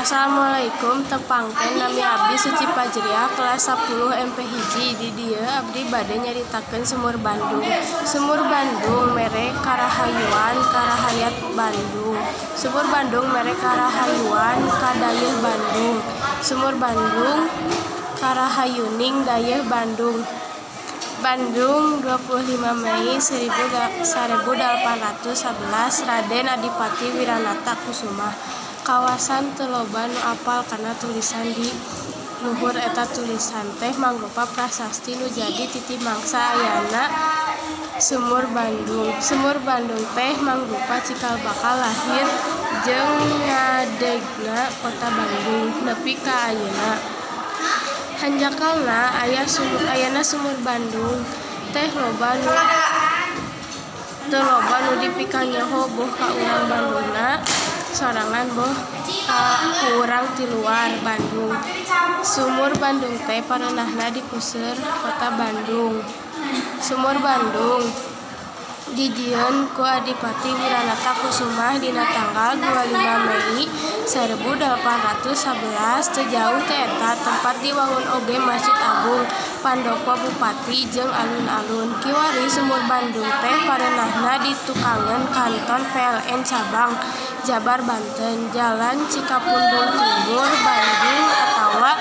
Assalamualaikum, tepangkeun, nami abdi Suci Fajriah, kelas 10 MP 1. Di dieu abdi bade nyaritakeun Sumur Bandung. Sumur Bandung mere karahayuan ka rahayat Bandung. Sumur Bandung mere karahayuan ka dayeuh Bandung. Sumur Bandung karahayuning dayeuh Bandung. Bandung, 25 Mei 1811, Raden Adipati Wiranata Kusumah. Kawasan teu loba nu apal kana tulisan di luhur eta. Tulisan teh mangrupa prasasti nu jadi titi mangsa ayana Sumur Bandung. Sumur Bandung teh mangrupa cikal bakal lahir jeung ngadegna Kota Bandung nepi ka ayeuna. Hanjakalna ayana Sumur Bandung teh teu loba nu dipikanyaho, boh ka urang Bandungna sorangan, boh ku urang ti luar Bandung. Sumur Bandung teh pareunahna di puseur Kota Bandung. Sumur Bandung dijieun ku Adipati Wiranata Kusumah dina tanggal 25 Mei 1811. Teu jauh ti eta tempat diwangun oge Masjid Agung, Pandopo Bupati jeung alun-alun. Kiwari Sumur Bandung teh pareunahna di tukangeun Kantor PLN Cabang Jabar Banten, Jalan Cikapundung Timur, Bandung atawa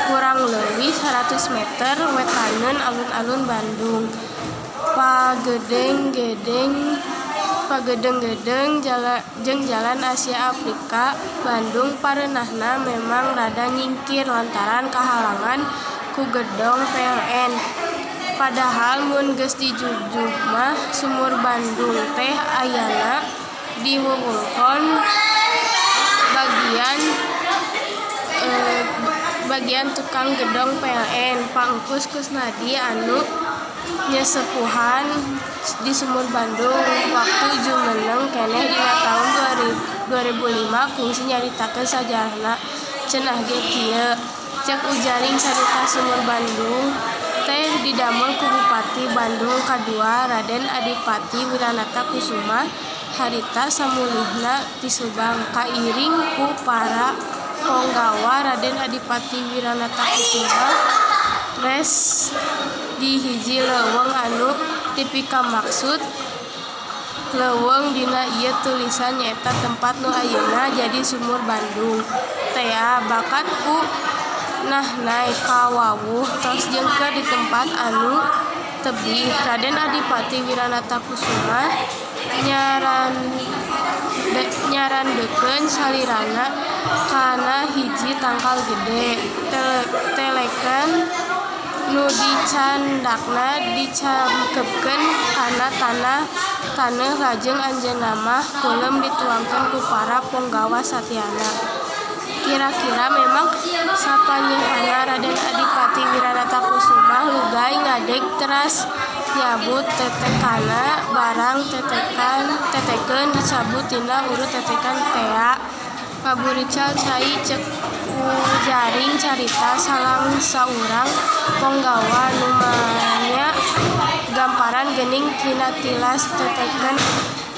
kurang leuwih 100 meter wetaneun Alun-alun Bandung. Pagedeng-gedeng jeung Jalan Asia Afrika Bandung pareunahna memang rada nyingkir lantaran kahalangan ku Gedong PLN. Padahal mun geus dijugjug mah Sumur Bandung teh ayana di wewengkon bagian tukang Gedong PLN. Pak Engkus Kusnadi anu nyesepuhan di Sumur Bandung waktu jumeneng keneh dina taun 2005 kungsi nyaritakeun sajarahna. Cenah ge kieu cek ujaring carita, Sumur Bandung teh didamel ku Bupati Bandung kadua, Raden Adipati Wiranata Kusumah, harita samulihna ti Subang. Kairing ku para ponggawa, Raden Adipati Wiranata Kusumah rest di hiji leuweung anu dipikamaksud leuweung dina ieu tulisan, nyaeta tempat nu ayeuna jadi Sumur Bandung tea. Bakat ku nahnai kawawuh tos jengker di tempat anu tebih, Raden Adipati Wiranata Kusumah nyarandekeun salirana kana hiji tangkal gede. Teleken nu dicandakna dicangkeupkeun kana taneuh, lajeng anjeunna mah kulem dituangkeun ku para ponggawa satiana. Kira-kira memang sapanyeuhanna Raden Adipati Wiranata Kusumah lugay ngadeg teras nyabut tetekanna. Barang tetekeun dicabut tina urut tetekan tea, ngaburical cai. Cek ujaring carita salang saurang ponggawa nu maenya gamparan, geuning tina tilas tetekeun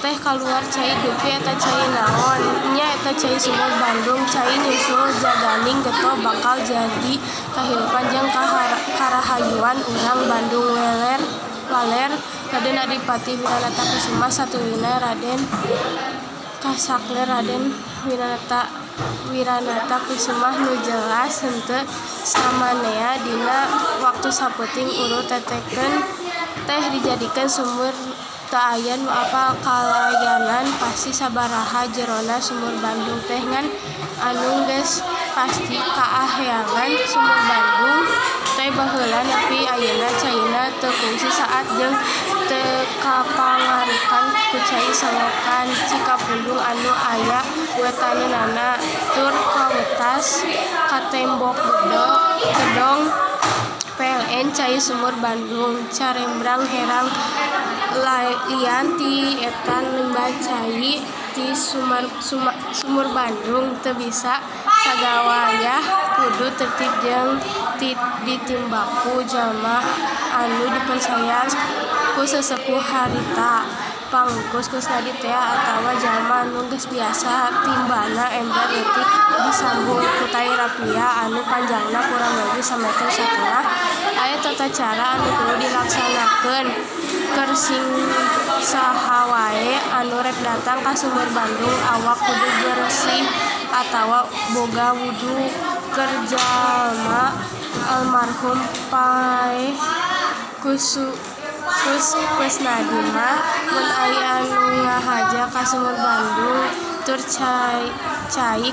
teh kaluar cai dupi. Eta cai naon nya? Eta cai Sumur Bandung, cai nyusul jaganing getol bakal jadi kahirupan jeung karahayuan urang Bandung Waler. Raden Adipati Wiranata Kusumah satuluyna Raden Kasakler Raden Wiranata Kusumah nu jelas henteu. Samanea dina waktu sapeuting urut tetekeun teh dijadikeun sumur, teu aya nu apal kalayanan pasti sabaraha jerona Sumur Bandung teh. Ngan anu geus pasti, kaaheangan Sumur Bandung teh baheula nepi ayeuna caina teu kungsi saat jeung teu kapangaruhan ku cai Solokan Cikapundung anu aya wetaneunana tur kawetas ka tembok gedong PLN. Cai Sumur Bandung carembrang herang. Lian ti eta, nimba cai ti Sumur Bandung teu bisa sagawayah, kudu tertib jeung ditimba ku jalma anu dipercaya ku sesepuh harita, Pang Engkus Kusnadi tea, atawa jalma anu geus biasa timbana ember leutik disambung. tapia anu panjangna kurang leuwih sameter satengah aya tata cara anu kudu dilaksanakeun. Keur sing saha wae anu rek datang ka Sumur Bandung awak kudu beresih atawa boga wudu. Keur jalma almarhum paeh Kusnadi mah mun aya anu ngahaja ka Sumur Bandung tur cai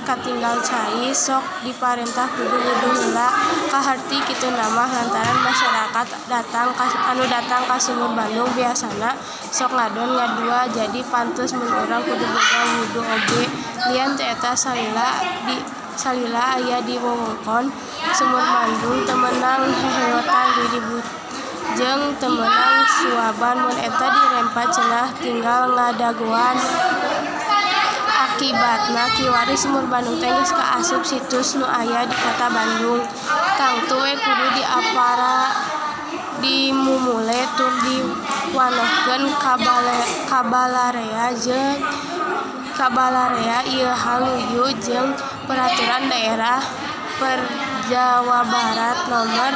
katinggal cai sok diparentah kudu wudu heula. Kaharti kituna mah lantaran masyarakat anu datang ka Sumur Bandung biasana sok ngadon ngadua jadi pantes mun urang kudu boga wudu oge. Lian ti eta salila aya di wewengkon Sumur Bandung teu meunang heheotan riribut jeung teu meunang suaban mun eta dirempa cenah tinggal ngadagoan. Akibatna kiwari Sumur Bandung teh geus kaasup situs nu aya di Kota Bandung tangtu we kudu diapara dimumule tur diwanohkeun ka balarea. Ieu hal luyu jeung Peraturan Daerah (Perda) Jawa Barat Nomor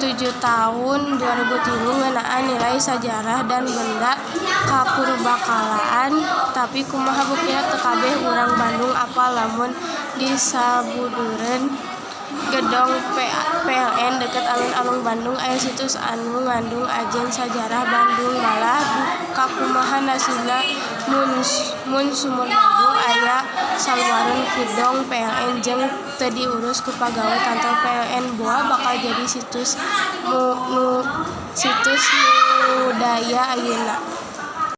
7 Tahun 2003 ngeunaan Nilai Sajarah dan Benda Kapurbakalaan. Tapi kumaha buktina teu kabeh urang Bandung apal lamun di sabudureun Gedong PLN deket Alun-alun Bandung aya situs anu ngandung ajen sajarah Bandung. Malah kakumaha nasibna mun Sumur Bandung aya saluareun Gedong PLN jeung teu diurus ku pagawe kantor PLN boa bakal jadi situs nu daya ayeuna.